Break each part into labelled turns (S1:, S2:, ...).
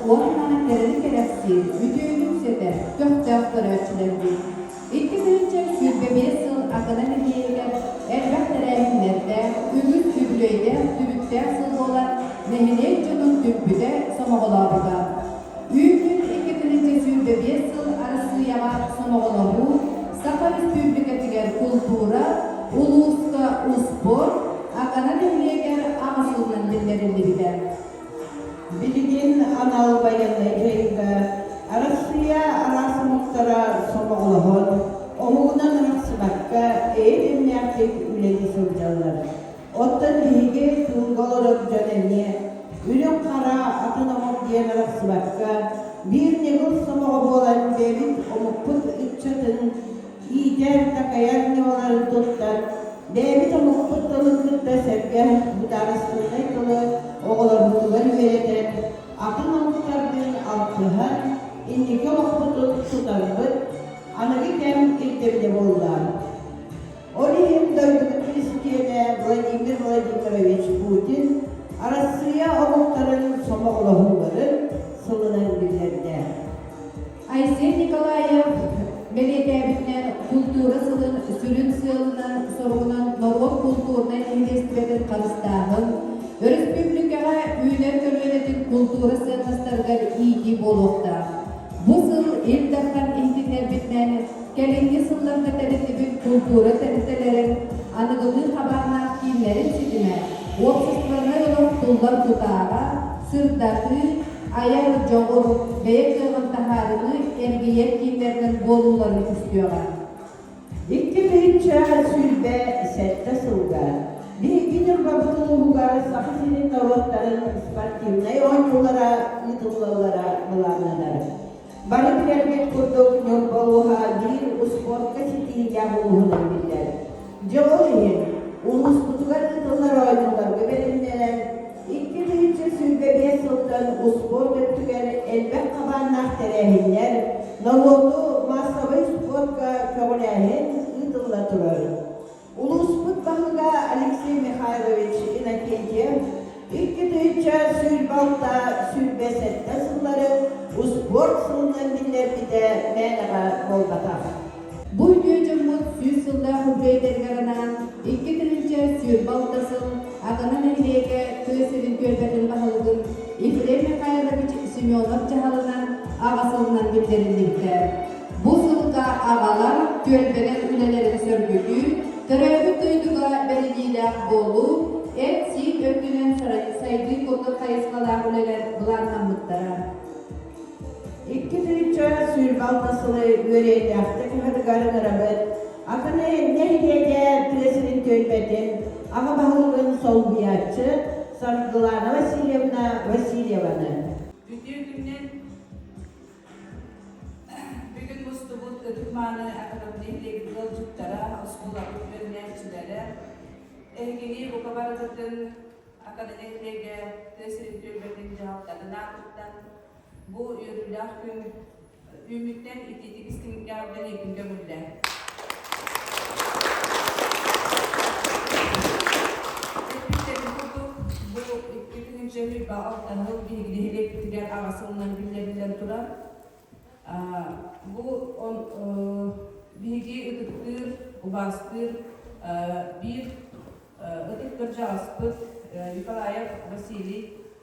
S1: уонна кэрэни кэрэхсиир, үтүөнү үксэтэр көхтөөх көрөөччүлэрбит. 2025 сыл Акана нэһилиэгэр элбэх тэрээһиннэрдээх, үгүс үбүлүөйдээх түбүктээх сыл буолан, нэһилиэк дьонун түмпүтэ, сомоҕолообута. Үүммүт 2025 сыл Арассыыйаҕа сомоҕолоһуу, Саха Өрөспүүбүлүкэтигэр култуура, улууска успуорт, Акана нэһилиэгэр аҕа сылынан биллэриллибитэ.
S2: Билигин анал байыаннай дьайыыга Арассыыйа араас омуктара сомоҕолоһон, омугунан арахсыбакка эйэ-дэмнээхтик үлэлии сылдьаллар. Оттон биһиги тыылга олорор дьон эмиэ үрүҥ-хара атын омук диэн арахсыбакка, биир ньыгыл сомоҕо буолан бэйэбит омукпут ыччатын иитэр, такайар ньымаларын туттан, бэйэбит омукпут тылын кытта сэргэ судаарыстыбаннай тылы оҕолорбутугар үөрэтэн, атын омуктардыын алтыһан, инники олохпутун тутарбыт аныгы кэм ирдэбилэ буолла. Ол иһин дойдубут президенэ Владимир Владимирович Путин Арассыыйа омуктарын сомоҕолоһууларын сылынан биллэрдэ.
S1: Айсен Николаев бэлиэтээбитинэн, култуура сылын сүрүн сыалынан-соругунан норуот култуурунай нэһилиэстибэтин харыстааһын, өрөспүүбүлүкэҕэ үүнэр көлүөнэтин култуура сыаннастарыгар иитии буолуохтаах. Бу сыл Ил Дархан иһитиннэрбитинэн, кэлиҥҥи сылларга тэриллибит култуура тэрилтэлэрин аныгылыы хабааннаах кииннэрин ситимэ, уопсастыбаннай олох туллар тутааҕа, сырдатыы, айар дьоҕур, бэйэ кыаҕын таһаарыныы эргийэр кииннэринэн буолууларын түстүөҕэ.
S2: 2027 сылга биһиги Ньурбабыт улууһугар Саха сирин норуоттарын спортивнай оонньуулара ыытыллаллара былааннанар. Бары билэргит курдук Ньурба улууһа биир успуортка ситиһиилээх улууһунан биллэр. Дьэ ол иһин улууспутугар ыытыллар оонньууларга бэлэмнэнэн 2025 сылтан успуорт өттүгэр элбэх хабааннаах тэрээһиннэр, норуоту маассабай спортка көҕүлээһин ыытылла турар. Улууспут баһылыга Алексей Михайлович Иннокентьев 2026-27 сыллары успуорт сылынан биллэрбитэ мээнэҕэ буолбатах.
S1: Бу үтүө дьоммут 100 сыллаах үбүлүөйдэригэр анаан 2026 сыл Акана нэһилиэгэ тыа сирин түөлбэтин баһылыгын Ефрем Михайлович Семенов дьаһалынан аҕа сылынан биллэриллибитэ. Бу сылга аҕалар түөлбэлэр үлэлэрин сөргүтүү, төрөөбүт дойдуга бэриниилээх буолуу, эт-сиин өттүнэн сайдыы курдук хайысхалаах үлэлэр былааннаммыттара.
S2: 2026 сылы үөрүйэхтик ыһарыгар ыҥырабыт. Атын нэһилиэгэ тыа сирин түөлбэтин аҕа баһылыгын солбуйааччы Саргылана Васильевна Васильеваны.
S3: Үтүө күнүнэн бүгүн мустубут ытык-мааны Академия нэһилиэгин ыалдьыттара, оскуолабыт үөрэнээччилэрэ, эһигини бука барыгытын Академия нэһилиэгэ тыа сирин түөлбэтин дьаһалтатын аатыттан бу үөрүүлээх күн үүммүттэн итиитик истиҥ эҕэрдэлиибин көҥүллээ. Эппиттэрин курдук, бу 2026 сыл биһиги нэһилиэкпитигэр аҕа сылынан биллэриллэн турар. Бу биһиги ытыктыыр, убаастыыр биир ытык кырдьаҕаспыт Николаев Василий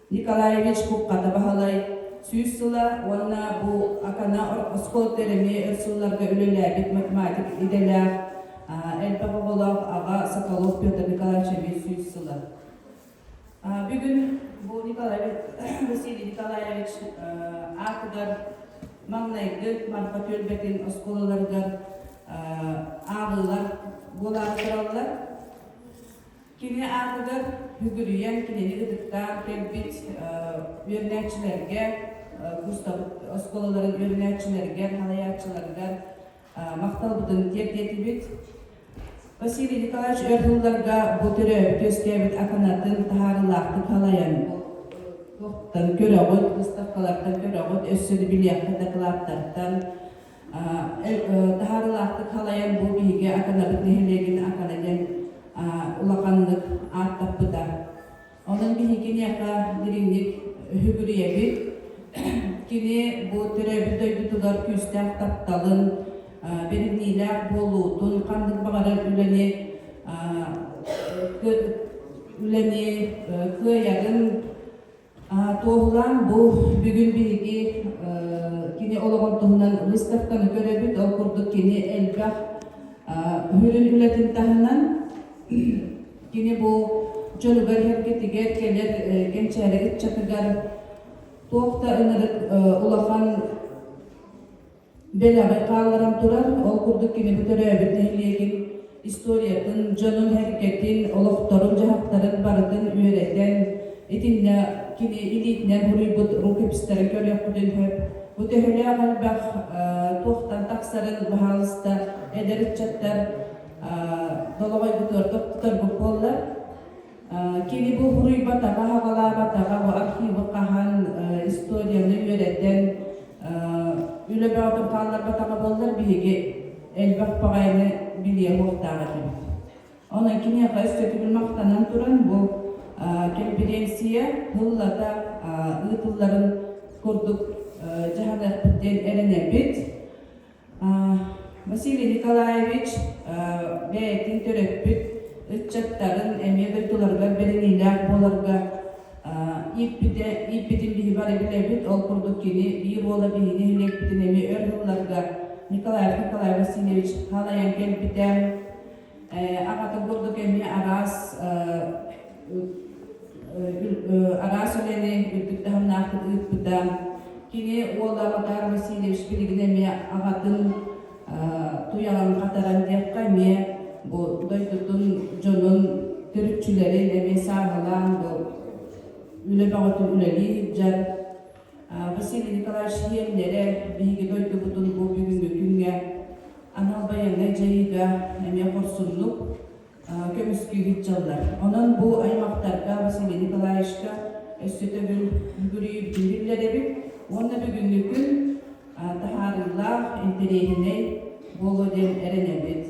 S3: Николаевич Кукката Баһылай 100 сыла уонна бу Акана оскуолатыгар эмиэ өр сылларга үлэлээбит математик идэлээх элбэх оҕолоох аҕа Соколов Петр Николаевич эмиэ 100 сыла. Бүгүн бу Николай Василий Николаевич аатыгар маҥнайгы Марха түөлбэтин оскуолаларыгар ааҕыылар буолаары тураллар. Кини аатыгар сүгүрүйэн, кинини ытыктаан кэлбит үөрэнээччилэргэ, курстабыт оскуолаларын үөрэнээччилэригэр, салайааччыларыгар махталбытын тиэрдиэтибит. Василий Николаевич өр сылларга бу төрөөбүт-үөскээбит Аканатын таһаарыылаахтык салайан, туохтан көрөҕүт, выставкалартан көрөҕүт, өссө да билиэххит дакылааттартан таһаарыылаахтык халайан бу биһиги Аканабыт нэһилиэгин Акана диэн улаханнык ааттаппыта. Онон биһиги киниэхэ дириҥник үһүгүрүйэбит. Кини бу төрөөбүт дойдутугар күүстээх тапталын, бэриниилээх буолуутун, ханнык баҕарар үлэни үлэни кыайарын туоһулаан бу бүгүн биһиги кини олоҕун туһунан выставканы көрөбүт. Ол курдук кини элбэх сүрүн үлэтин таһынан кини бу дьонугар эргэтигэр кэлэр кэнчээри ыччатыгар туох да ынырык улахан бэлэҕи хаалларан турар. Ол курдук кини бу төрөөбүт нэһилиэгин историятын, дьонун-сэргэтин, олохторун-дьаһахтарын барытын үөрэтэн, итиннэ кини илиитинэн суруйбут рукопистары көрүөхпүтүн сөп. Бу төһөлөөх элбэх туохтан тахсарын баһаалыста эдэр ыччаттар долоҕойгутугар тохтоторбут буоллар. Кини бу суруйбатаҕа, хаҕалаабатаҕа, бу архивы хаһан историяны үөрэтэн үлэ бөҕөтүн хаалларбатаҕа буоллар биһиги элбэх баҕайыны билиэ суохтаах этибит. Онон киниэхэ өссө төгүл махтанан туран бу кэмпириэнсийэ сыллата ыытылларын курдук дьаһаныахпыт диэн эрэнэбит. Василий Николаевич бэйэтин төрөппүт ыччаттарын эмиэ дойдуларыгар бэриниилээх буоларга ииппитэ, ииппитин биһи бары билэбит. Ол курдук кини биир уола биһиги нэһилиэкпитин эмиэ өр сылларга Николаев Николай Васильевич халайан кэлбитэ. Аҕатын курдук эмиэ араас араас үлэни үрдүк таһымнаахтык ыыппыта. Кини уола Макар Васильевич билигин эмиэ аҕатын туйаҕын хатаран диэххэ эмиэ бу дойдутун дьонун төрүччүлэрин эмиэ сааһылаан бу үлэ бөҕөтүн үлэлии сылдьар. Василий Николаевич сиэннэрэ биһиги дойдубутун бу бүгүҥҥү күҥҥэ анал байыаннай дьайыыга эмиэ хорсуннук көмүскүү сылдьаллар. Онон бу аймахтарга Василий Николаевичка өссө төгүл бүгүрүйүүбүтүн биллэрэбит уонна бүгүҥҥү күн таһаарыылаах, интэриэһинэй буолуо диэн эрэнэбит.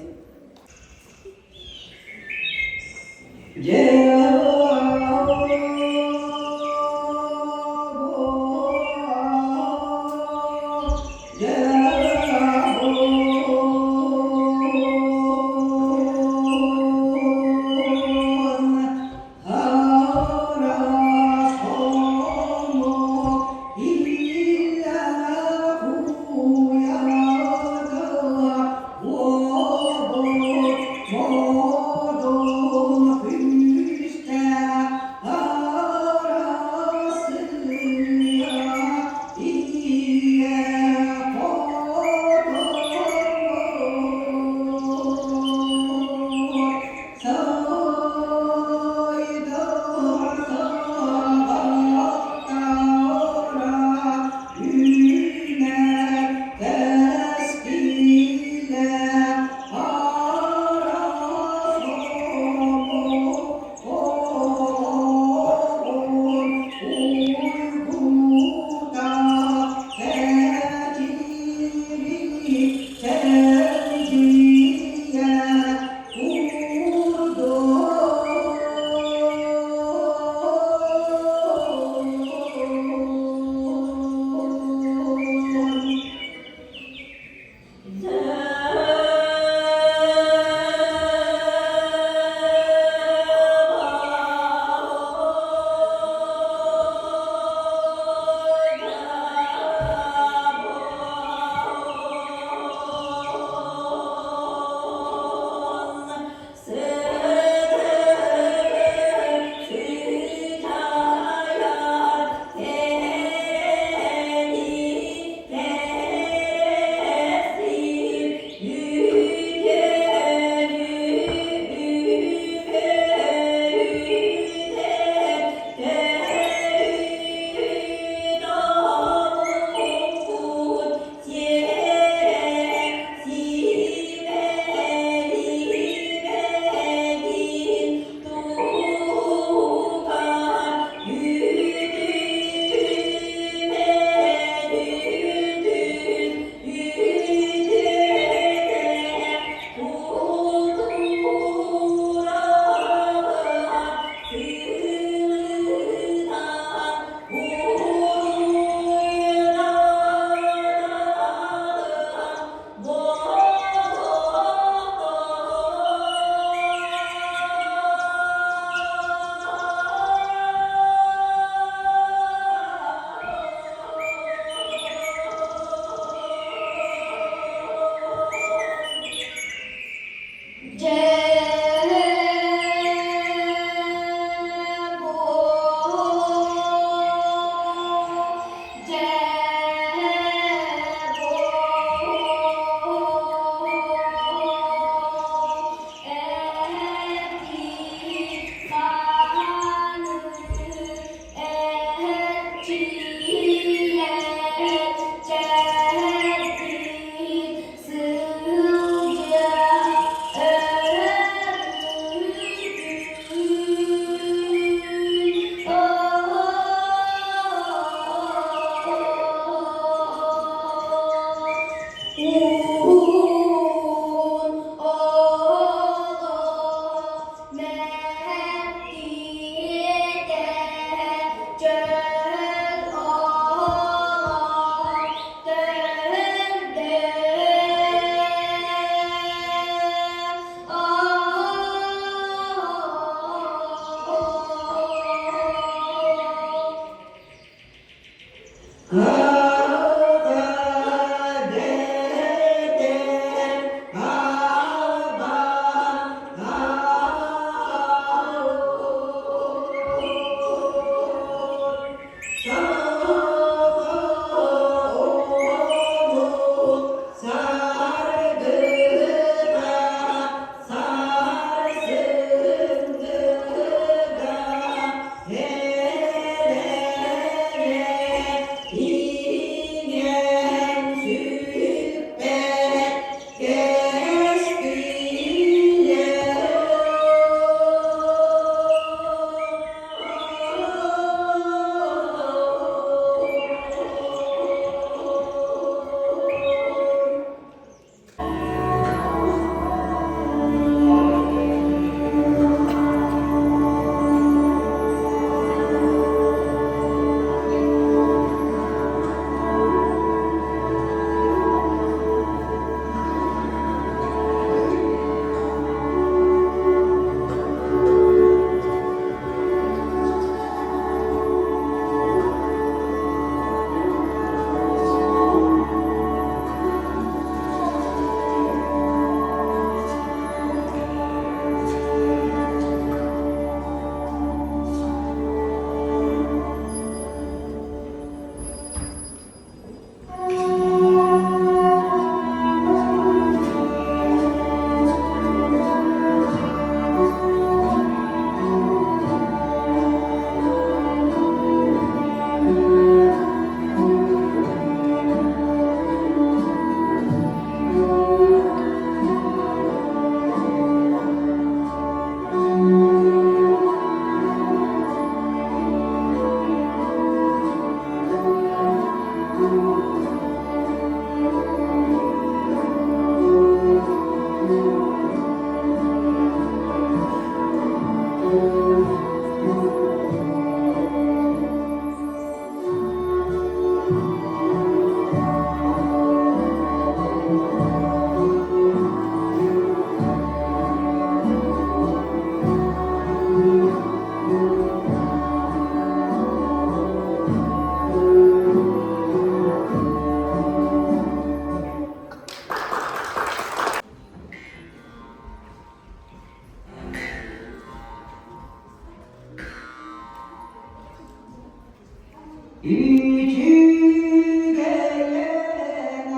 S2: Үчүгэйэн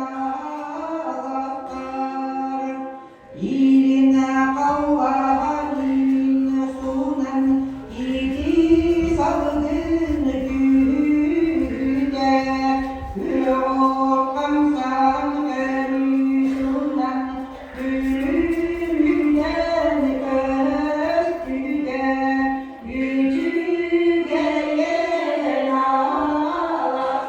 S2: алаттар, Илинэ халлаанын суунан ити салгын күүтэ, Күөх хамсаан көрүүсүнэн күлүмүнэн көстүтэ, Үчүгэйэн алаттар.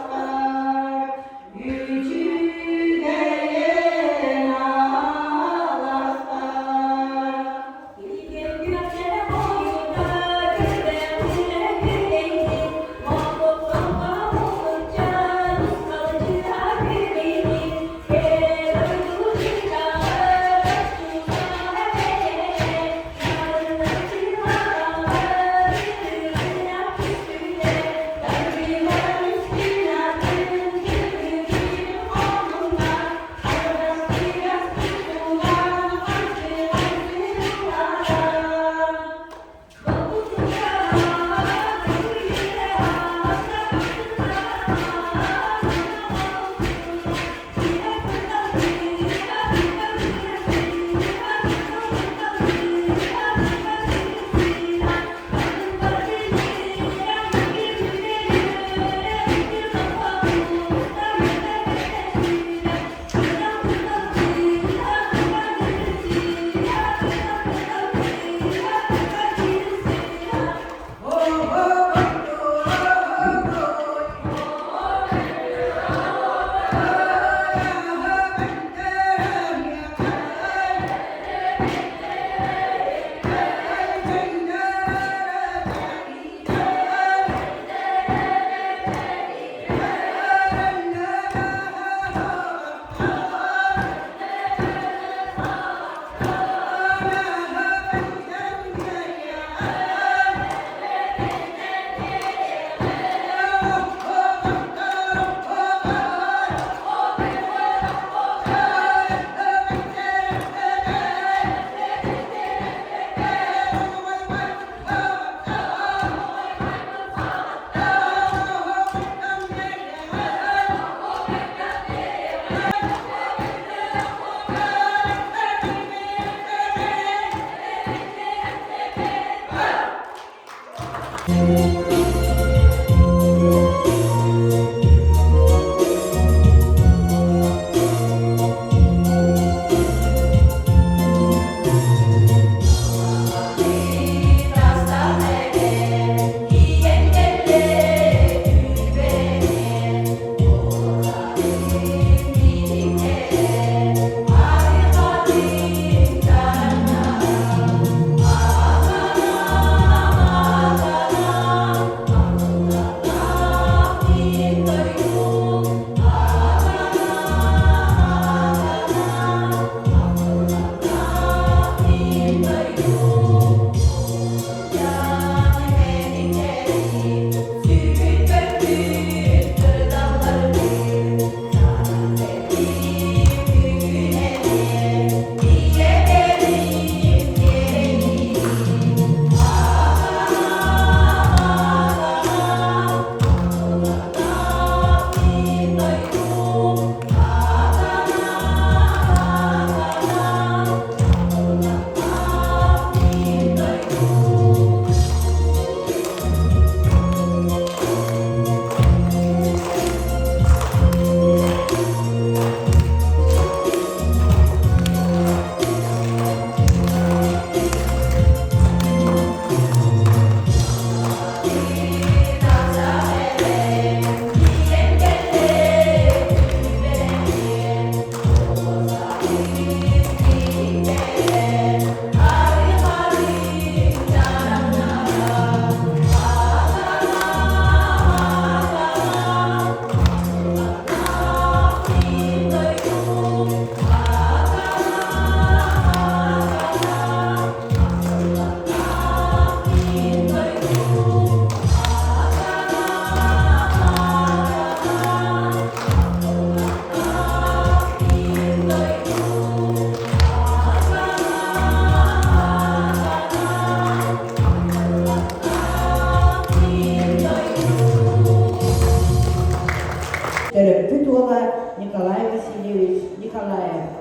S4: төрөппүт уола Николай Васильевич Николаев.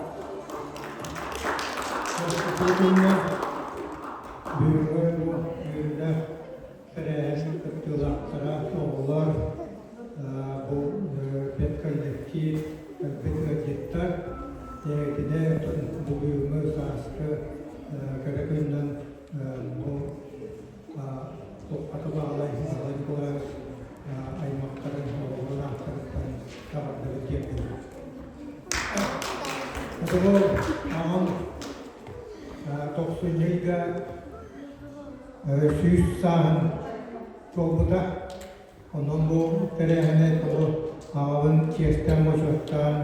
S5: Бүгүҥҥү бу үөрүүлээх тэрээһин кыттыылаахтара оҕолор, бу педколлектив, элбэх ыалдьыттар, эһигини бүгүҥҥү сааскы кэрэ күнүнэн бу Туоххата Баалай Николай Николаевич аймахтарын оҕолорун ааттарыттан эҕэрдэбин тиэрдэбин. Бу аҕам тохсунньу ыйга 100 сааһын туолбута. Онон бу тэрээһини тоҕо аҕабын чиэстээн-бочуоттаан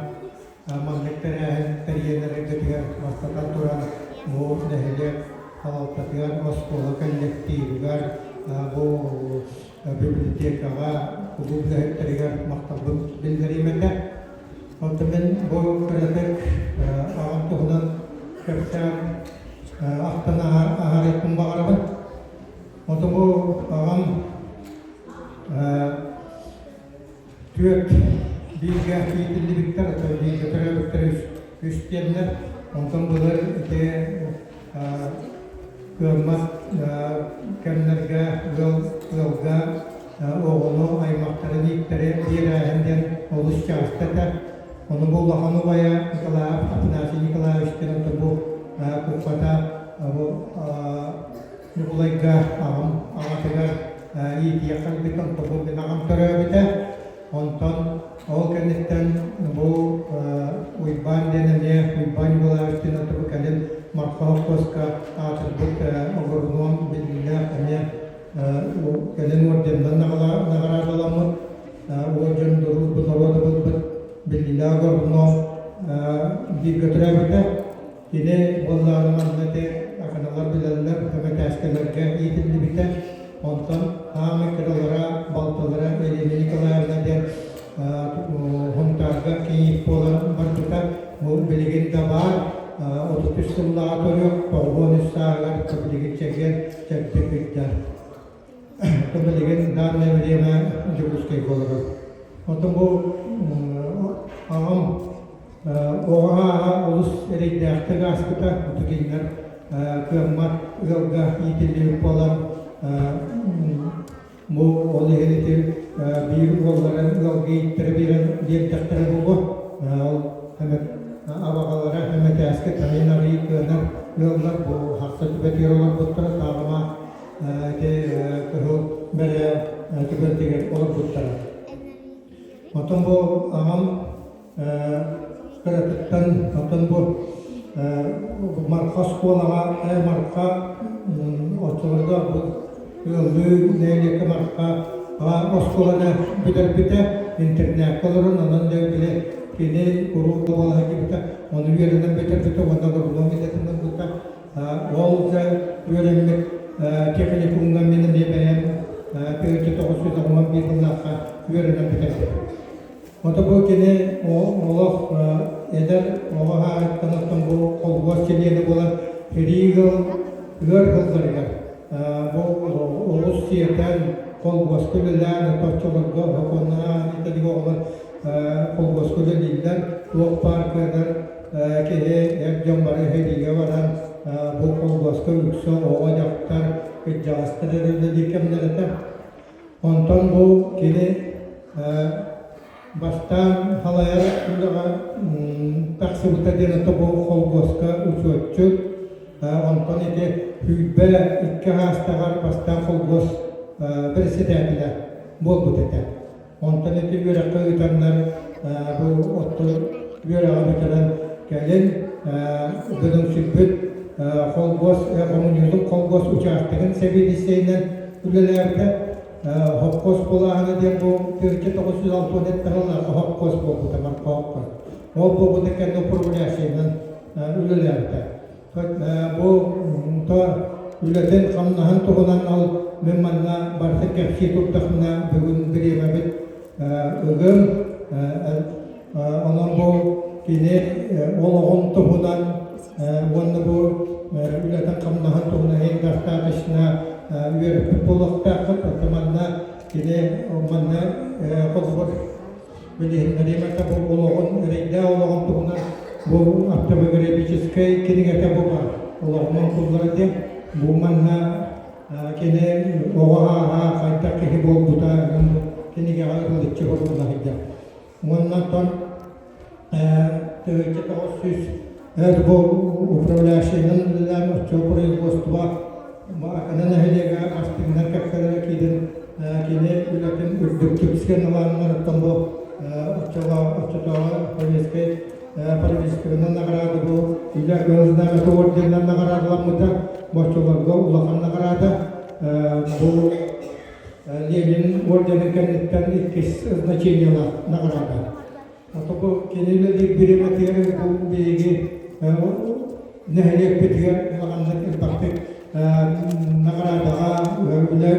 S5: маннык тэрээһин тэрийэн эрэргитигэр бастатан туран бу нэһилиэк салалтатыгар, оскуола коллективыгар, бу библиотекаҕа, кулууп үлэһиттэригэр махталбын биллэриим этэ. Онтон мин бу кыратык аҕам туһунан кэпсээн ахтан аһарыахпын баҕарабын. Онтон бу аҕам түөрт бииргэ иитиллибиттэр, бииргэ төрөөбүттэр үс диэннэр. Онтон былыр ити кыаммат кэмнэргэ ыал ыалга оҕону аймахтарын ииттэри биэрээһин диэн олус чааста этэ. Ону бу улахан убайа Николаев Афанасий Николаевич диэн онтон бу куппата бу Ньукулайга аҕам аҕатыгар иитийэх кэлбит, онтон бу мин аҕам төрөөбүтэ. Онтон ол кэнниттэн бу Уйбаан диэн эмиэ Уйбаан Николаевич диэн бу кэлин Марха холкуоска аатырбыт агроном биллиилээх эмиэ кэлин орденынан наҕараадаламмыт орден дружбы народа ылбыт биллиилээх агроном бииргэ төрөөбүтэ. Кини буоллаҕына манна ити аканалар билэллэр, көмөтээскэлэргэ иитиллибитэ. Онтон хаамай кыралара, балталара Елена Николаевна диэн Хунтаарга кийиит буолан барбыта. Бу билигин да баар. 33 сыллааҕа төрүөх, 93 сааһыгар билигин чэгиэн чэбдик ыйдар. Оттон билигин данное время Дьокуускайга олорор. Оттон бу аҕам оҕо ааҕа олус эрэйдээхтик ааспыта. Оту кинилэр кыаммат ыалга иитиллибит буолан бу ол иһин ити биир уолларын ыалга ииттэрэ биэрэн биэрдэхтэрэ буолуо. Ол абаҕалара эмэтээскэ тайын арыйы кыанар ыаллар бу хахса түбэтигэр олорбуттара тааҕыма ити кыһыл бэрэ түбэлтигэр олорбуттара. Оттон бу аҕам кыратыттан оттон бу Марха оскуолаҕа Марха оччолорго бу ыаллыы нэһилиэккэ Марха оскуоланы бүтэрбитэ, интернакка олорон онон дьэ били кини куруук буола сылдьыбыта, ону үөрэнэн бүтэрбитэ уонна агроном идэтин ылбыта. Ол дьэ үөрэммит техникумҥа мин эмиэ бэйэм 1991 сыллаахха үөрэнэн бүтэрбитим. Ото бу кини олох эдэр оҕо аайыттан оттон бу холбуос чилиэнэ буолан сэрии ыал ыар сылларыгар бу оҕус сиэтэн холбуоска үлэлээн оччолорго сокуоннаан итэлиги оҕолор холбуоска үлэлииллэр туох баар кыанар киһи эр дьон бары сэриигэ баран бу холбуоска үксэ оҕо дьахтар кырдьаҕастар эрэ үлэлиир кэмнэрэ этэ. Онтон бу кини бастаан халайар үлэҕэ тахсыбыта диэн ото бу холбуоска учуотчут онтон ити 22 аастаҕар бастаан холбуос председателэ буолбут этэ. Онтон ити үөрэххэ ыытаннар бу оттон үөрэҕи бүтэрэн кэлин бөдөҥсүйбүт холбуос коммунизм холбуос учаастагын сэбиэдиссэйинэн үлэлээбитэ. Хопкуос булааһына диэн бу 1960 сыллаахха хопкуос буолбута, Марха хопкуос. Ол буолбута кэннэ управляющайынан үлэлээбитэ. Бу то үлэтин хамнаһын туһунан ол мин манна барытын кэпсии турдахпына бүгүн бириэмэбит ыгым. Онон бу кини олоҕун туһунан уонна бу үлэтин хамнаһын туһунан иһин достаточно үөрэппит буолуохтааххыт. Оттон манна кини манна холобур. билиһиннэриэм этэ бу олоҕун эрэйдээх олоҕун туһунан бу автобиографическай кинигэтэ бу баар олоҕунан куллара диэн бу манна кини оҕо ааһа хайдах киһи буолбута кинигэҕэ ылыччы сурулла сылдьар. Уонна оттон 1900 бу управляющайынан үлэлээн оччо производство Акана нэһилиэгэ астыгынан кэккэлэрэ киирэн кини үлэтин үрдүктүк сыаналааннар оттон бу оччоҕо оччотооҕу советскай правительственнай наҕараада бу үлэ Кыһыл Знамята орденынан наҕараадаламмыта боччолорго улахан наҕараада бу Ленин орденын кэнниттэн иккис значениелаах наҕараада. Ото бу кини үлэлиир бириэмэтигэр бу биһиги нэһилиэкпитигэр улаханнык элбэхтик наҕараадаҕа үлэ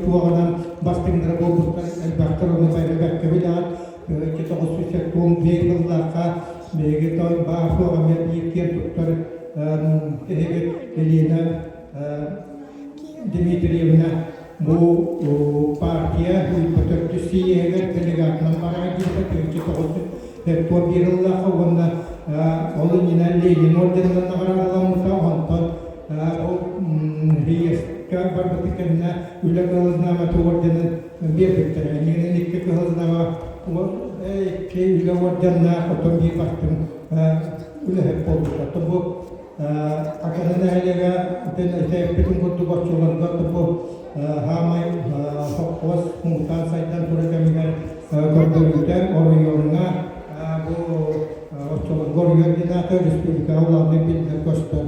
S5: туоҕунан бастыҥнара буолбуттар элбэхтэр ону бэркэ билэҕит 1975 сыллаахха биһиги баар суох эмиэ биир киэн туттар киһибит Елена Дмитриевна бу партия төрдүс сийиэһигэр делегатынан барар диэбитэ 1991 сыллаахха уонна ол иннинэ Ленин орденынан наҕараадаламмыта онтон ол реестргэ барбыты кэннэ үлэ Кыһыл Знамята орденын биэрбиттэрэ. Иннинэн икки Кыһыл Знама икки үлэ орденнаах оттон биир бастыҥ үлэһит буолбута. Оттон бу Акана нэһилиэгэ итин эппитин курдук оччолорго бу хаамай сопхуос муҥутаан сайдан турар кэмигэр көрдөрүүтэ оройуоҥҥа бу оччолорго оройуон диэн аата республикаҕа улаханнык биллэр көстөр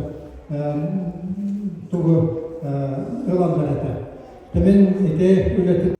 S5: тугу ылаллар этэ. Мин ити үлэтин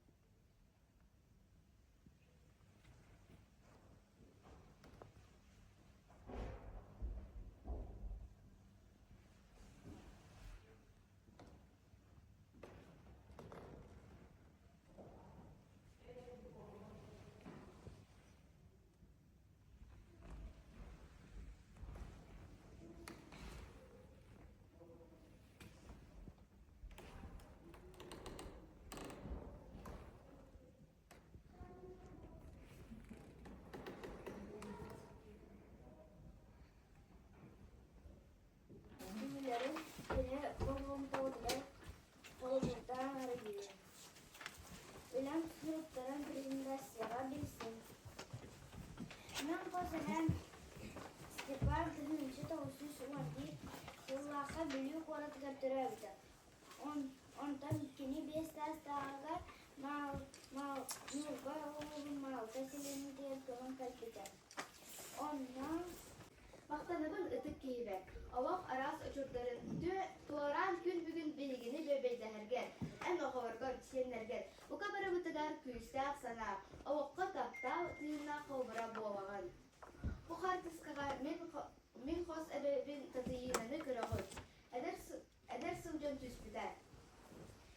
S6: Кинилэри кини болҕомтотугар холобурдаан арыйыы. Үлэм суруктарын презентацияҕа билсиҥ. Мин хос эһэм Степан 1991 сыллаахха Бүлүү куоратыгар төрөөбүтэ. Онтон кини биэс саастааҕыгар Ньурба улууһун Маалта сэлиэнньэтигэр көһөн кэлбитэ. Онно
S7: Махтанабын ытык киһибэр, олох араас очурдарын туораан күн бүгүн биһигини бүөбэйдэһэргэр, эн оҕолоргор, сиэннэргэр бука барыбытыгар күүстээх санаа, олоххо таптал тыыннаах холобура буолаҕын. Бу хаартыскаҕа мин, мин хос эбэбин Татыйыынаны көрөҕүт. Эдэр, эдэр сылдьан түспүтэ.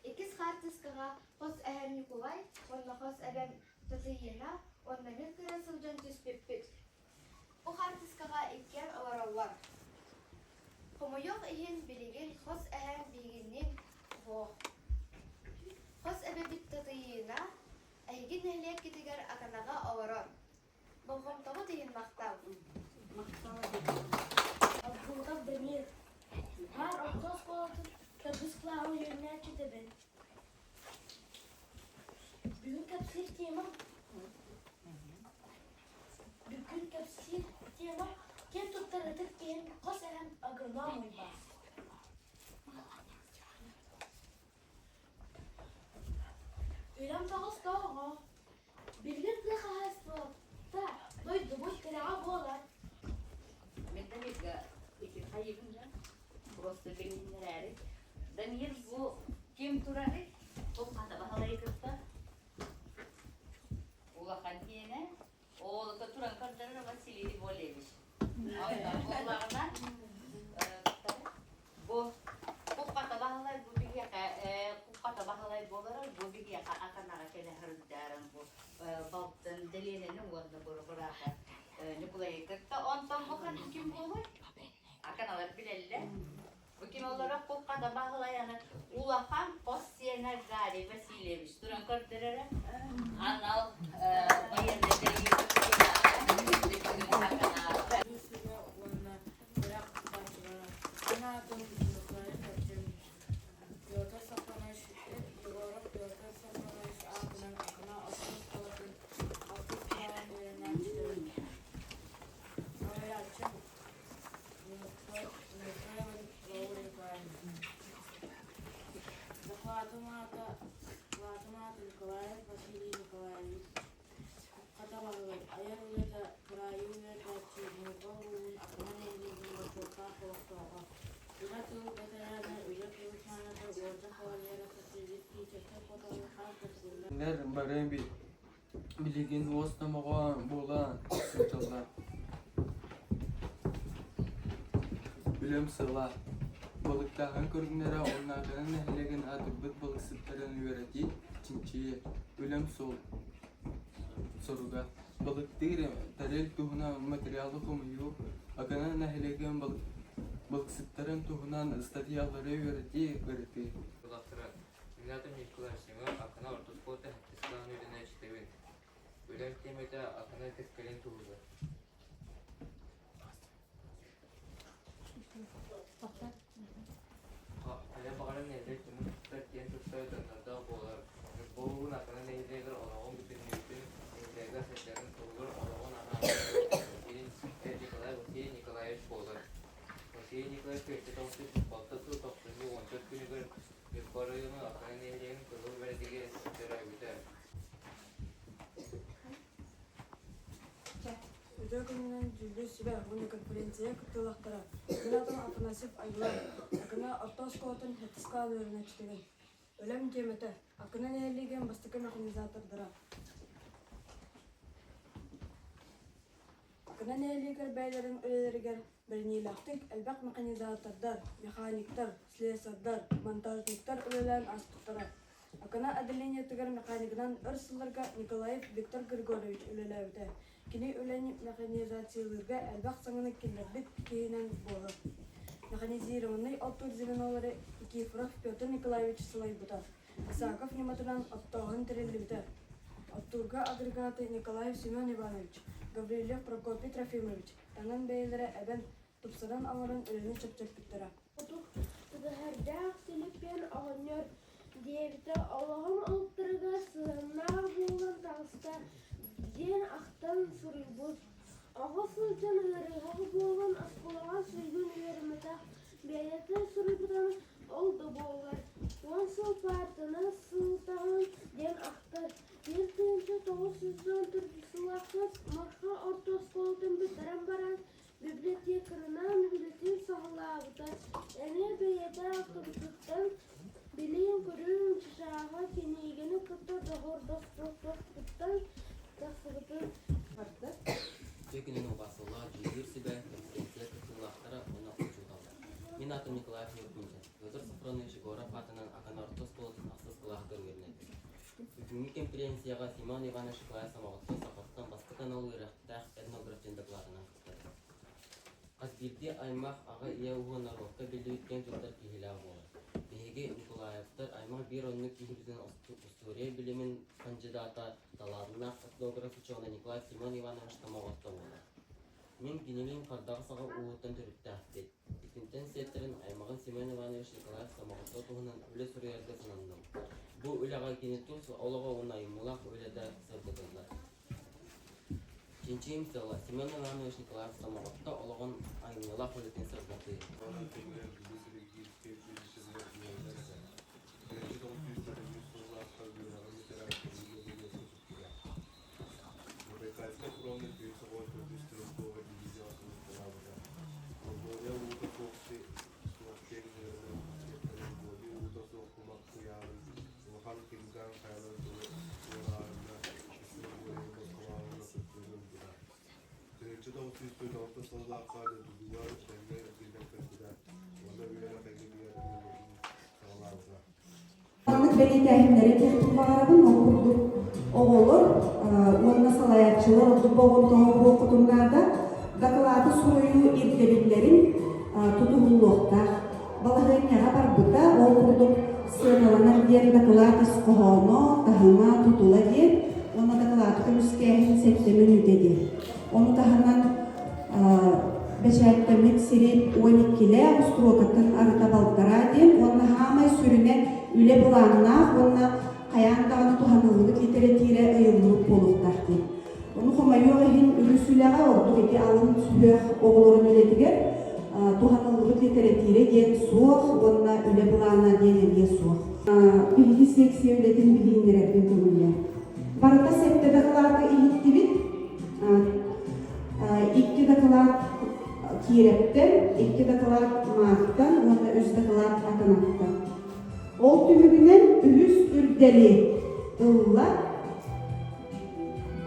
S7: Иккис хаартыскаҕа хос эһэм Ньукулай уонна хос эбэм Татыйыына уонна мин кыра сылдьан түспүппүт. Бу хаартыскаҕа иккиэн олороллор. Хомойуох иһин, билигин хос эһэм биһигинниин суох. Хос эбэбит Татыйыына эһиги нэһилиэккитигэр Аканаҕа олорор. Болҕомтоҕут иһин махтал.
S6: Абдулкап Дамир. Хаар орто оскуолатын төрдүс кылааһын үөрэнээччитэбин. Бүгүн кэпсиир темам Бүгүн кэпсиир тема киэн туттар ытык киһим хос эһэм агроном Уйбаас. Үлэм тоҕус тоҕо Билигин тыа хаһаайыстыбата дойдубут тирэҕэ буолар.
S8: Мен Дамирга ити хайыгын да просто билиннэрээри. Дамир бу ким турарый? Ол хата баһылайы кытта Улахан диэнэ оолото туран көрдөрөр Василий Риболевич. Буоллаҕына бу куппата баһылай бу биһиэхэ куппата баһылай буолара бу биһиэхэ аканаҕа кэлэ сылдьарын бу балтын Дэлиэнэни уонна бырааһа Ньукулайы кытта онтон бу ким буолуой? Аканалар билэллэр. Бу ким олорор куххата Баһылайаны улахан хос сиэнэ Гарри Васильевич туран көрдөрөрө. Анал военный дьайыы.
S9: Кинилэр бары билигин уос номоҕо буола сылдьаллар. Үлэм сыла Балыктааһын көрүҥнэрэ Уоннаатана нэһилиэгин аатырбыт балыксыттарын үөрэтии, чинчийии. Үлэм суол соруга Балыктыыр тэрил туһунан материалы хомуйуу, Акана нэһилиэгин балыксыттарын туһунан ыстатыйалары үөрэтии, ырытыы.
S10: Игнатий Николаевич Акана орто оскуолата сэттис сылын үөрэнээччитэбин. Үлэм тиэмэтэ Акана кэскилин туһугар. Хайа баҕарар нэһилиэк дьонун туттар киэн туттар дьоннордоох буолар. Ньурба улууһун Акана нэһилиэгэр олоҕун бүтүннүүтүн нэһилиэгэ сайдарын туһугар олоҕун анаабыт Николай Василий Николаевич буолар. Василий Николаевич 1996 сыл тохсунньу 14 күнүгэр Ньурба оройуонун Акана нэһилиэгин Кыһыл Бэрдигэр төрөөбүтэ.
S11: Үтүө күнүнэн дьүүллүүр сүбэ уонна конференция кыттыылаахтара Игнатов Афанасьев Айылан, Акына орто оскуолатын сэттис кылаас үөрэнээччитигэр Үлэм тиэмэтэ Акына нэһилиэгин бастакы механизатордара Акына нэһилиэгэр бэйэлэрин үлэлэригэр бэриниилээхтик элбэх механизатордар, механиктар, слесардар, монтажниктар үлэлээн ааспыттара. Акана отделениетыгар механигынан өр сылларга Николаев Виктор Григорьевич үлэлээбитэ. Кини үлэни механизациялыырга элбэх саҥаны киллэрбит киһинэн буолар. Механизированнай оттуур звенолары Никифоров Петр Николаевич салайбыта. Исаков ньыматынан оттооһун тэриллибитэ. Оттуурга агрегаты Николаев Семен Иванович, Гаврильев Прокопий Трофимович таҥан бэйэлэрэ эбэн, тупсаран оҥорон үлэни чэпчэппиттэрэ.
S6: Тутуһардаах Силиппиэн оҕонньор диэбитэ олоҕум олуктарыгар сыһыаннаах буолан таҕыста диэн ахтан суруйбут. Оҕо сылдьан ыарыһах буолан оскуолаҕа суйгун үөрэммэтэх, бэйэтэ суруйбутун ол да буоллар, уон сыл паартанан сылтаҕын диэн ахтар. 1994 сыллаахха Марха орто оскуолатын бүтэрэн баран библиотекарынан үлэтин саҕалаабыта. Эмиэ бэйэтэ ахтыбытыттан билиим-көрүүм чычааҕа кинигэни кытта доҕордоспоппуттан тахсыбытын
S10: Үтүө күнүн убаастабыллаах дьүүллүүр сүбэ, конференция кыттыылаахтара уонна учууталлар. Мин аатым Николаев Ньургунчан. Петр Софронович Егоров аатынан Акана орто оскуолатын ахсыс кылааһыгар үөрэнэбин. Бүгүҥҥү конференцияҕа Семен Иванович Николаев Сомоҕотто сахаттан бастакы анал үөрэхтээх этнограф диэн дакылаатынан кыттар. Хас биирдии аймах аҕа ийэ ууһа норуокка биллибит киэн туттар киһилээх буолар. Биһиги Николаевтар аймах биир оннук киһибитин устуоруйа билимин хандьыдаата, талааннаах этнограф учуонай Николай Семен Иванович Томоҕотто буолар. Мин кинилиин хардаҕас аҕа ууһуттан төрүттээхпит. Итинтэн сиэттэрэн аймаҕын Семен Иванович Николаев Сомоҕотто туһунан үлэ суруйарга сананным. Бу үлэҕэ кини тус олоҕо уонна айымньылаах үлэтэ сырдатыллар. Чинчийим сыала Семен Иванович Николаев Сомоҕотто олоҕун айымньылаах үлэтин сырдатыы.
S12: Забайкальскай фроҥҥа 194 стрелковай дивизияҕа сулууспалаабыта. Монголия уута суох суох киэҥ ыырынан сиэттэрэн Гоби уута суох кумах куйаарын улахан Хинган хайаларын туорааһыҥҥа үс Монголияны босхолооһуҥҥа кыттыыны ылбыта. 1946 сыллаахха дойдутугар этэҥҥэ эргиллэн кэлбитэ уонна үөрэх эйгэтигэр үлэлиирин саҕалаабыта.
S1: Маннык бэлиэтээһиннэри этиэхпин баҕарабын. Ол курдук оҕолор уонна салайааччылар ордук болҕомтоҕо уруоххутун наада. Дакылааты суруйуу ирдэбиллэрин тутуһуллуохтаах. Балаһыанньаҕа барбыта, ол курдук сыаналанар диэн дакылаат ис хоһооно, таһыма, тутула диэн уонна дакылааты көмүскээһин сэттэ мүнүүтэ диэн. Ону таһынан бэчээттэммит сири 12-лээх устуруокаттан арыта балтараа диэн уонна хаамай сүрүнэ үлэ былааннаах уонна хайаан даҕаны туһаныллыбыт литэрэтиирэ ыйыллыбыт буолуохтаах диэн. Ону хомойуох иһин үгүс үлэҕэ ордук ити алын сүһүөх оҕолорун үлэтигэр туһаныллыбыт литэрэтиирэ диэн суох уонна үлэ былаана диэн эмиэ суох. Биһиги секция үлэтин билиһиннэрэрбин көҥүллээ. Барыта сэттэ дакылааты иһиттибит. Икки дакылаат Киирэптэн, икки дакылаат Мааттан уонна үс дакылаат Аканаттан. Ол түмүгүнэн үһүс үрдэли.
S13: ылла.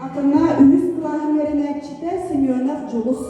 S13: Акана үһүс кылааһын үөрэнээччитэ Семенов Дьулус.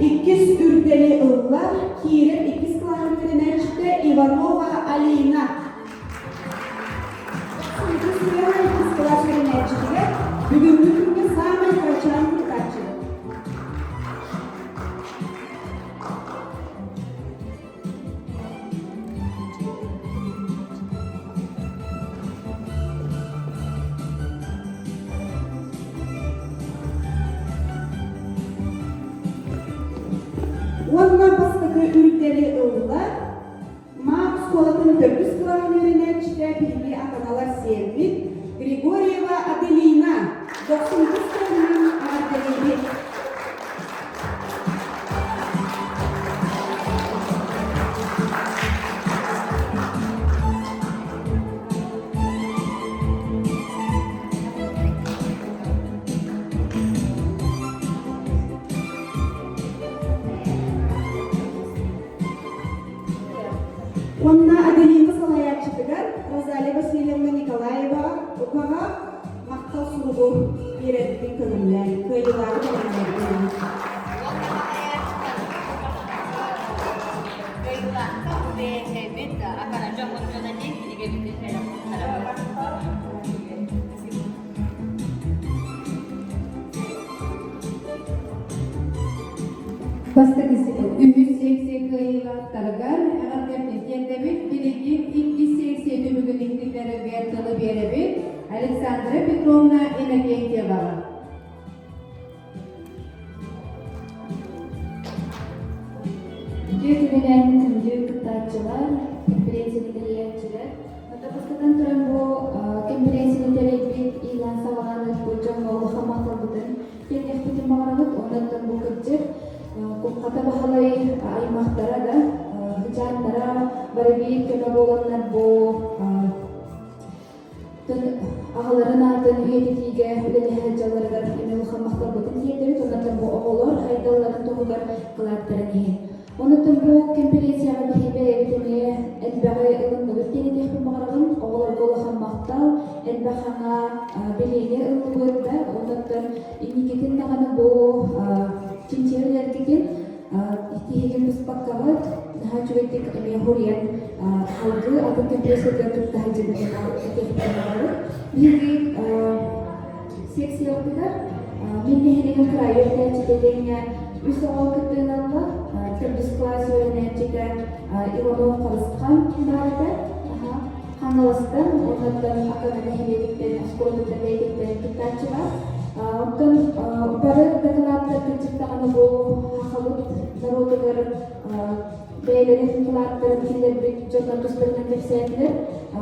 S13: Иккис үрдэли ылла Киирэн иккис кылааһын үөрэнээччитэ Иванова Алина. Иккис иккис кылаас үөрэнээччитигэр бүгүҥҥү күҥҥэ саамай кырачаан кыттааччы. Уонна бастакы үрдэли ылла Маак оскуолатын төрдүс кылааһын үөрэнээччитэ биһиги атаналар сиэммит Григорьева Аделина дохсун тус туһунан эҕэрдэлиибит. Уонна Аделина салайааччытыгар Розалия Васильевна Николаева укаҕа махтал суругу биэрэрбитин көҥүллээн, кыайыылааҕы бэлэмнээбитин.
S8: Кыайыылаахха бэйэбит акаража мунньуна диэн кинигэбитин бэлэхтэрэ.
S1: Бастакы үһүс секция кыайыылаахтарыгар эҕэрдэбит тиэрдэбит. Билигин иккис секция түмүгүн иһитиннэрэргэ тылы биэрэбит Александра Петровна Иннокентьеваҕа.
S14: Үтүө күнүнэн күндү кыттааччылар, конференцияны тэрийээччилэр. Бастатан туран бу конференцияны тэрийбит иилээн саҕалаан ыыппыт дьоҥҥо улахан махталбытын тиэрдиэхпитин баҕарабыт. Онон бу кырдьык Куххата Баһылай аймахтара да, хычааттара бары биир көмө буоланнар бу аҕаларын аатын үйэтитиигэ үлэлэһэ сылдьалларыгар эмиэ улахан махталбытын тиэрдэбит. Онон бу оҕолор хайдалларын туһугар кылааттарын иһин. Онон бу конференцияҕа биһиги бэйэбит эмиэ элбэҕи ылынныбыт диэн этиэхпин баҕарабын. Оҕолорго улахан махтал, элбэх саҥа билиини ыллыбыт да, онон инникитин даҕаны бу чинчийэр тиһигин быспаккабыт, наһаа үчүгэйдик эмиэ хоруйан салгыы атын конференциятыгар кытта сылдьыбытын этиэхпин баҕарабын. Биһиги секциябытыгар мин нэһилиэгим кыраайы үөрэтээччитэ диэҥҥэ үс оҕо кыттыыналла. Төрдүс кылаас үөрэнээччитэ Иванов Харысхан баар этэ. Хаҥаластан уоннаттан Акана нэһилиэгиттэн оскуолатыттан бэйэтиттэн кыттааччы баар. Оттон бары дакылааттар кырдьыктаҕына бу сахабыт норуотугар бэйэлэрин кылааттарын киллэрбит дьоннор тустарынан кэпсээтилэр.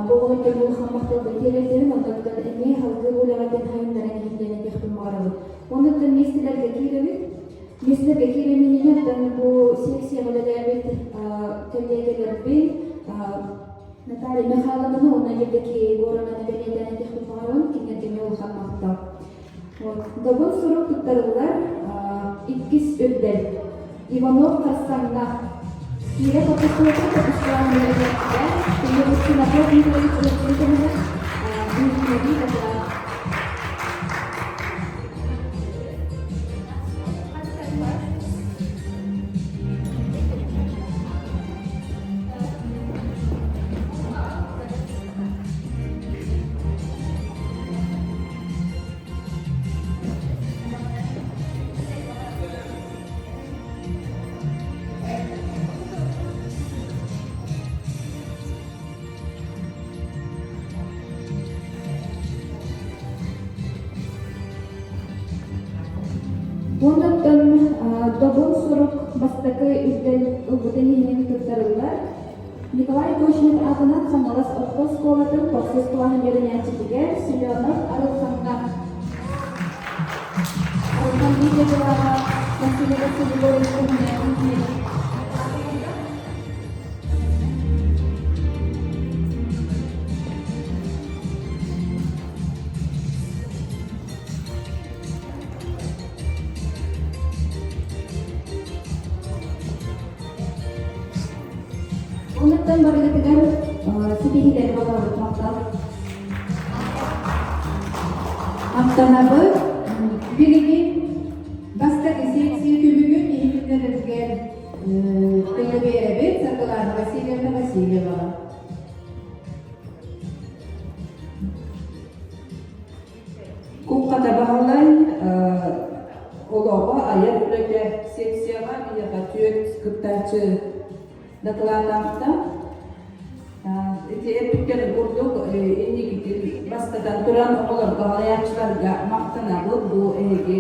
S14: Бу оҕолорго улахан махталга тиэрдэрин, онтон эмиэ салгыы үлэҕитин хайыннаран иһин диэн этиэхпин баҕарабын. Оннуттан миэстэлэргэ киирэбит. Миэстэлэргэ киирэмининэ оттон бу секцияҕа үлэлээбит кэллиэгэлэрбин Наталья Михайловнаны уонна Евдокия Егоровнаны бэлиэтээн этиэхпин баҕарабын. Кинилэргэ эмиэ улахан махтал. Вот. Добун сурук туттарыллар иккис үрдэл. Иванов Харсаҥҥа. Киирэ хотусуотун топустаан үөрэнээччитэ, Кирилл Дмитриевич Өлөксөй туһунан иһитиннэрии дакылаат. Уоннаттан добун сурук бастакы үрдэл ылбытын иһинэн туттарыллар. Николай Кочнев аатынан Хаҥалас орто оскуолатын тохсус кылааһын үөрэнээччитигэр Семенов Арылхаҥҥа Арылхан биир дойдулааҕа Василий Васильевич туһунан Оннуттан барыгытыгар ситиһиилэри баҕарабыт махтал.
S1: Махтанабыт. Билигин бастакы секция түмүгүн иһитиннэрэргэр тылы биэрэбит Саргылана Васильевна Васильеваҕа.
S3: Куҥхата Баһылай олоҕо айар үлэтэ секцияҕа биһиэхэ түөрт кыттааччы дакылаатаахта. Ити эппиттэрин курдук инникитин бастатан туран оҕолорго салайааччыларга махтанабыт бу эһиги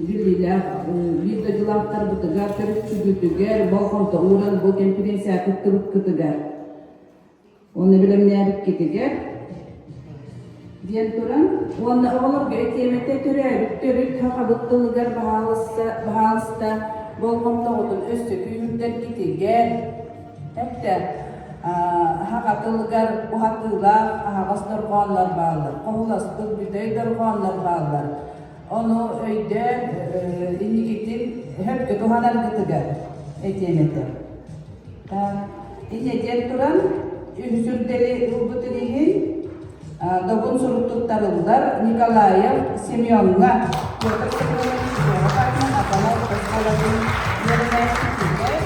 S3: биллиилээх биир дойдулаахтарбытыгар төрүччүгүтүгэр болҕомто ууран бу конференция кыттыбыккытыгар Уонна бэлэмнээбиккитигэр диэн туран уонна оҕолорго тиэмэтэ төрөөбүт төрүт сахабыт тылыгар баһаалыста болҕомтоҕутун өссө күүһүрдэргитигэр эптэ саха тылыгар уһатыылаах аһаҕас дорҕооннор бааллар, хоһуласпыт бүтэй дорҕооннор бааллар. Ону өйдөөн инникитин сөпкө туһанаргытыгар этиэм этэ. Инньэ диэн туран, үһүс үрдэли ылбытын иһин добун сурук туттарыллар Николаев Семеҥҥа Петр Семенович Егоров аатынан Акана орто оскуолатын үөрэнээччитигэр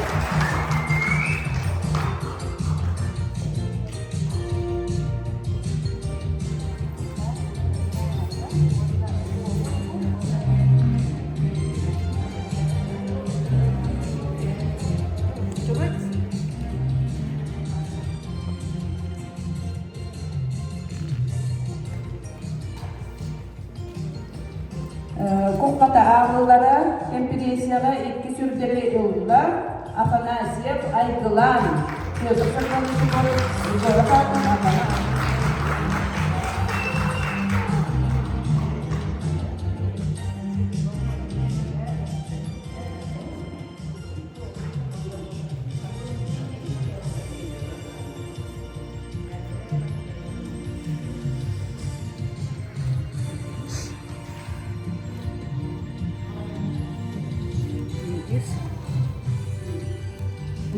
S3: Куххата ааҕыллара кэмпириэнсийэҕэ икки сүргэли ылла Афанасьев Айгылаан Петр Соколович Егоров аатын Акана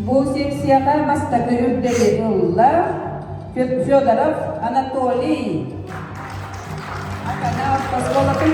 S3: Бу секцияҕа бастакы үрдэли ылла Федоров Анатолий. Акана оскуолатын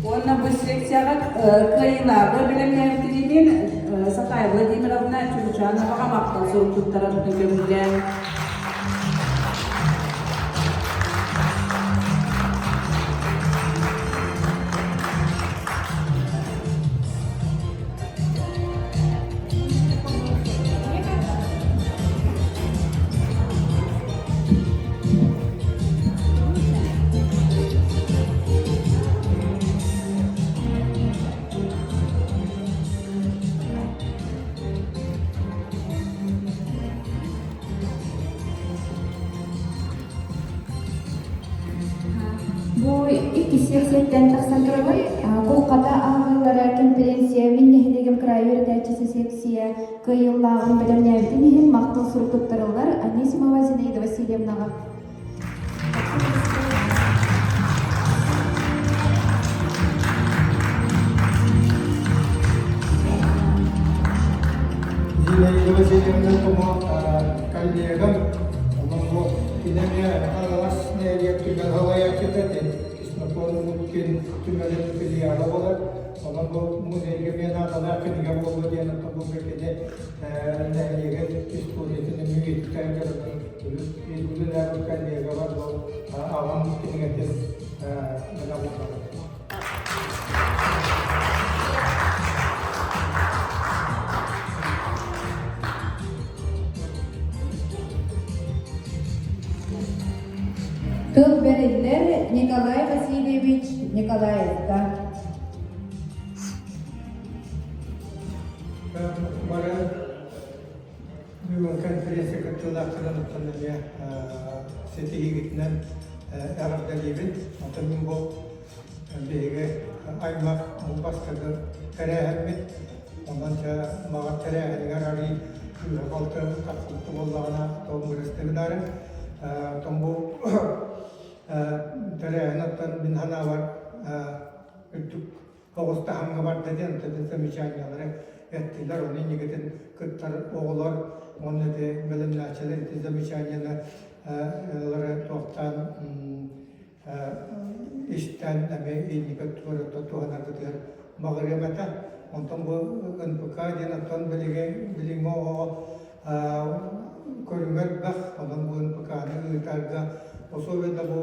S3: Уонна бу секцияҕа кыайыылааҕы бэлэмнээбитин Сахая Владимировна Чуручановаҕа махтал сурук туттарарбытын көҥүллээн.
S14: Бу иккис сиэксийэттэн тахсан турабын. Кулхата ааҕыылара конференция мин нэһилиэгим кыраайы үөрэтээччиси секция кыайыылааҕын бэлэмнээбитин иһин махтал сурук туттарыллар Анисимова Зинаида Васильевнаҕа.
S5: Зинаида Васильевна Томо коллегам, онон бу кини эмиэ Хаҥалас нэһилиэк түмэл салайааччыта, Ксенофонт Лукин түмэлин филиала буолар. Онон бу музейга эмиэ наадалаах кинигэ буолуо диэн оттон бу кини нэһилиэгин историятын эмиэ үйэтитэн дьарыгын үлэлээбит коллегабар бу аҕам кинигэтин бэлэх уунабын.
S1: Тыл бэриллэр Николай Васильевич Николаевка.
S5: Бары бүгүн конференция кыттыылаахтарын оттон эмиэ ситиһиигитинэн эҕэрдэлиибин. Оттон мин бу биһиги аймах бастакы тэрээһиммит. Онон дьэ баҕар тэрээһинигэр арыый кыыһа-балта тахсыбыт буоллаҕына тоҥ гынары. Оттон бу тэрээһин оттон мин санаабар үрдүк оҕус таһымҥа барда диэн замечаниялары эттилэр. Ону инникитин кыттар оҕолор уонна ити бэлэмнээччилэр ити замечанияны туохтаан истэн эмиэ инники өттүгэр туһанаргытыгар баҕарыам этэ. Онтон бу НПК диэн оттон билигин билиҥҥи оҕоҕо көрүҥэ элбэх, онон бу НПК-ны ыытарга особенно бу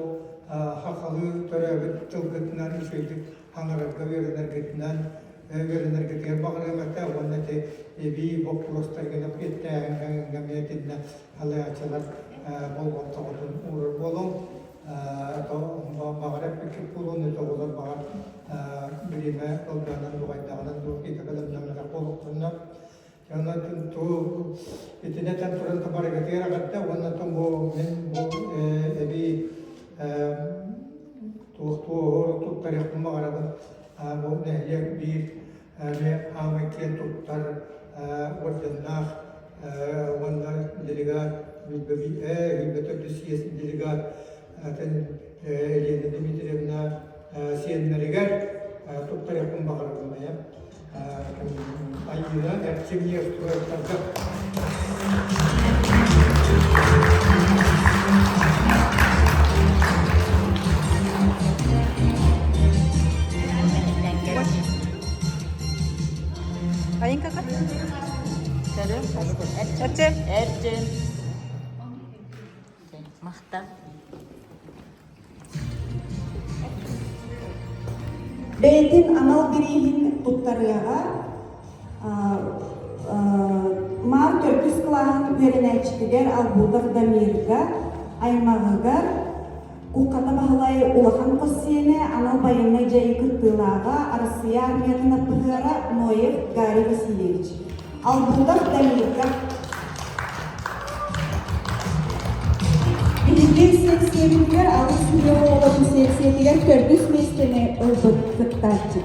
S5: хахалыы төрөөбүт тылгытынан үчүгэйдик хаҥарарга үөрэнэргитинэн үөрэнэргитигэр баҕарыам этэ уонна ити эбии боппуруостаргын эппиэттээһиҥҥэ эмиэ итиннэ халайааччылар болҕомтоҕутун уурар буолуҥ. Баҕар эппиккит буолуон, это оҕолор баҕар бириэмэ кылгаанан дуҕайдаҕынан дуу, ити бэлэмнэммэтэх буолуохтуннар. Онон ту итини этэн туран барыгытыгар эҕэрдэ уонна бу мин бу эбии туох туоһу туттарыахпын баҕарабын. Бу нэһилиэк биир эмиэ аамай киэн туттар орденнаах уонна делегат Илбэ төрдүс съезд делегат Елена Дмитриевна сиэннэригэр туттарыахпын баҕарабын Айыына Эрчимниев туруордарга.
S15: Айынка Эрчим.
S8: Эрчим. Махтал.
S13: Бэйэтин анал бирииһин туттарыаҕа Маар төрдүс кылааһын үөрэнээччитигэр Албутов Дамирга, аймаҕыгар Куххата Баһылай улахан хос сиэнэ, анал байыаннай дьайыы кыттыылааҕа, Арассыыйа армиятын аппыһыара Ноев Гарри Васильевич. Албутов Дамирга Биһиги сиэксийэбитигэр алыс сүрүөх оҕолорун сиэксийэтигэр төрдүс миэстэни ылбыт кыттааччы.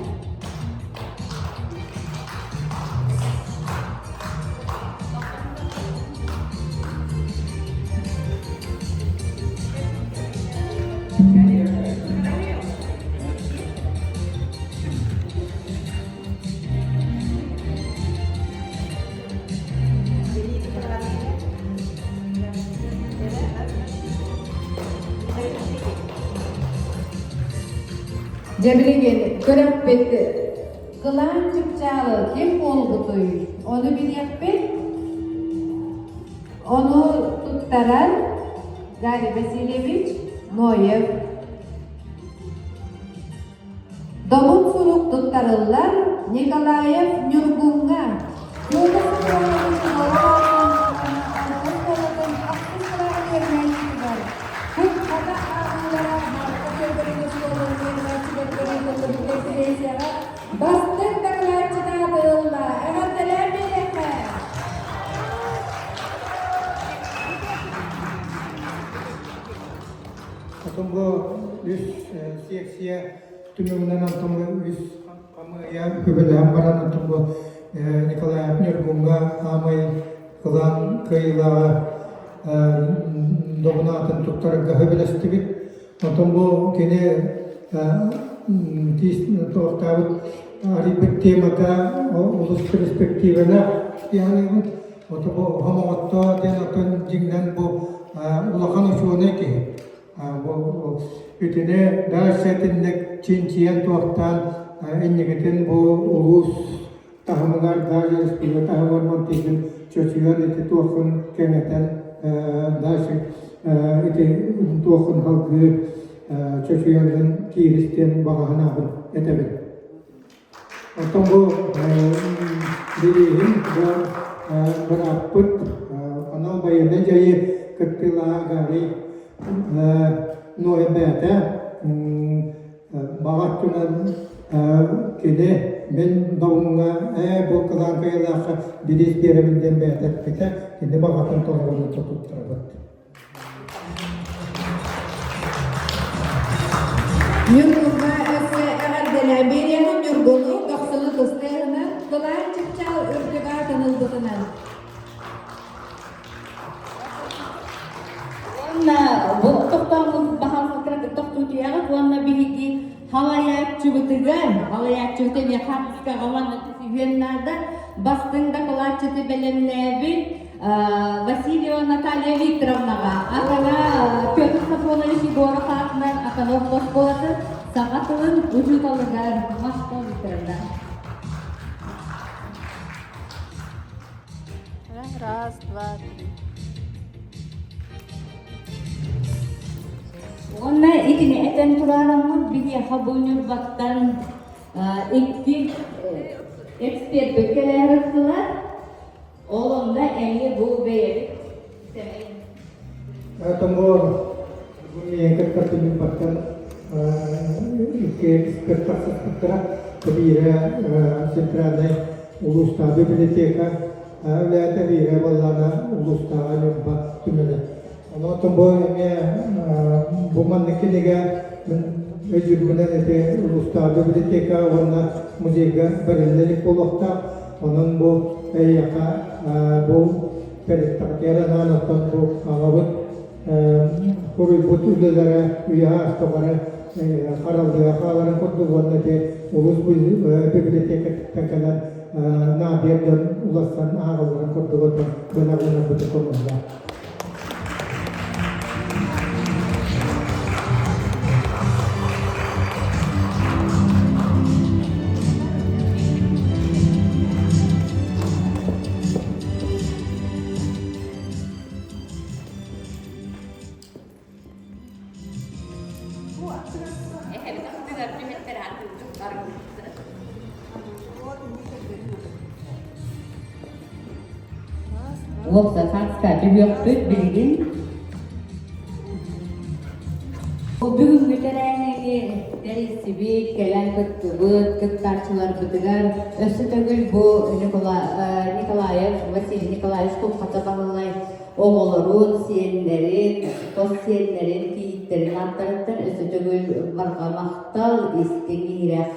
S1: Дьэ билигин күрэхпит кылаан чыпчаалы ким буолбутуй? Ону билиэхпит. Ону туттарар Гарри Васильевич Ноев. Добун сурук туттарыллар Николаев Ньургуҥҥа, Петр Софронович оскуолатын ахсыс кылааһын үөрэнээччитигэр, Кут-хата ааҕыылара Марха Федорович оскуолатын үөрэнээччилэригэр ыытыллыбыт конференцияҕа бастыҥ дакылаатчыта аатырылла. Эҕэрдэлээн биэриэххэ!
S5: Отон бу үс сиэксийэ түмүгүнэн онтон бу үс хамыыйа үбүлэһэн баран онтон бу Николаев Ньургуҥҥа аамай кылаан кыайыылааҕа добунаатын туттарарга сөбүлэстибит. Онтон бу кини туохтаабыт арыйбыт темата олус перспективалаах диэн Ото бу хомоҕотто диэн оттон дьиҥнэн бу улахан учуонай киһи. Бу итини дальше итинник чинчийэн туохтаан инникитин бу улуус таһымыгар даже республика таһымыгар мантыйгын чочуйан ити туоххун кэҥэтэн дальше ити туоххун салгыы чочуйаргын кииристиэн баҕаһынаабын этэбин. Оттон бу бирииһин бу бырааппыт анал байыаннай дьайыы кыттыылааҕа Гарри Ноэбээтэ баҕа өттүнэн кини мин Добуҥҥа ээ бу кылаан кыайыылаахха бириис биэрэбин диэн бэйэтэ эппитэ кини баҕатын толорунан туттарабыт.
S1: Ньургуҥҥа өссө эҕэрдэлээн биэриэҕим Ньургуну Дохсуну тустайынан кылаан чыпчаал үрдүк аатын ылбытынан.
S8: Уонна бу тохтооммут баһаалкытыгар тохтуутуйаҕыт уонна биһиги халайааччыбытыгар, халайааччыбыт эмиэ хаартыскаҕа уонна түсүһүөн наада, бастыҥ дакылаатчыты бэлэмнээбит Васильева Наталья Викторовнаҕа, Акана Петр Сафронович Егоров аатынан Аканов оскуолатын саха тылын учууталыгар Махтал Викторовна.
S15: Раз, два, три.
S8: Уонна итини этэн тураараммыт биһиэхэ бу Ньурбаттан икки эксперт кэлээриттилэр. Ол онно эмиэ бу бэйэбит сэмэй.
S5: Поэтому бу миэхэ кытта Ньурбаттан икки эксперт тахсыспыттара. Биирэ центральнай улуустааҕы библиотека үлээтэ, биирэ буоллаҕына улуустааҕы Ньурба түмэлэ. Онон бу эмиэ бу маннык кинигэ мин өйдүүрбүнэн ити улуустааҕы библиотека уонна музейга бэриллэ илик буолуохтаах. Онон бу эйиэхэ бу тэрилтэҕитигэр анаан оттон бу аҕабыт суруйбут үлэлэрэ үйэ ааста бары хараллыга хааларын курдук уонна ити улуус библиотекатыттан кэлэн наадыйар дьон уларсан ааҕалларын курдук отон бынаҕыынарбытын көҥүллээх.
S8: Уопсай түһүөхпүт билигин. Бүгүҥҥү тэрээһини тэрийсибит, кэлэн кыттыбыт кыттааччыларбытыгар өссө төгүл бу Николаев Василий Николаевич Кулхата Баһылай оҕолорун, сиэннэрин, хос сиэннэрин, кийииттэрин ааттарыттан өссө төгүл барҕа махтал, истиҥ иһирэх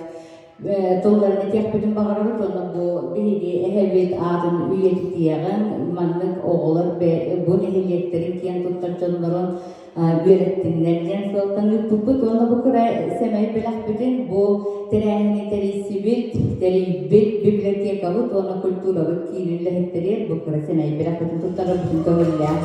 S8: тылларын этиэхпитин баҕарабыт уонна бу биһиги эһэбит аатын үйэтитиэҕин, маннык оҕолор бу нэһилиэктэрин киэн туттар дьоннорун үөрэттиннэр диэн сыалтан ыыппыппыт уонна бу кыра сэмэй бэлэхпитин бу тэрээһини тэрийсибит, тэрийбит библиотекабыт уонна культурабыт киинин үлэһиттэригэр бу кыра сэмэй бэлэхпитин туттарарбытын көҥүллээх.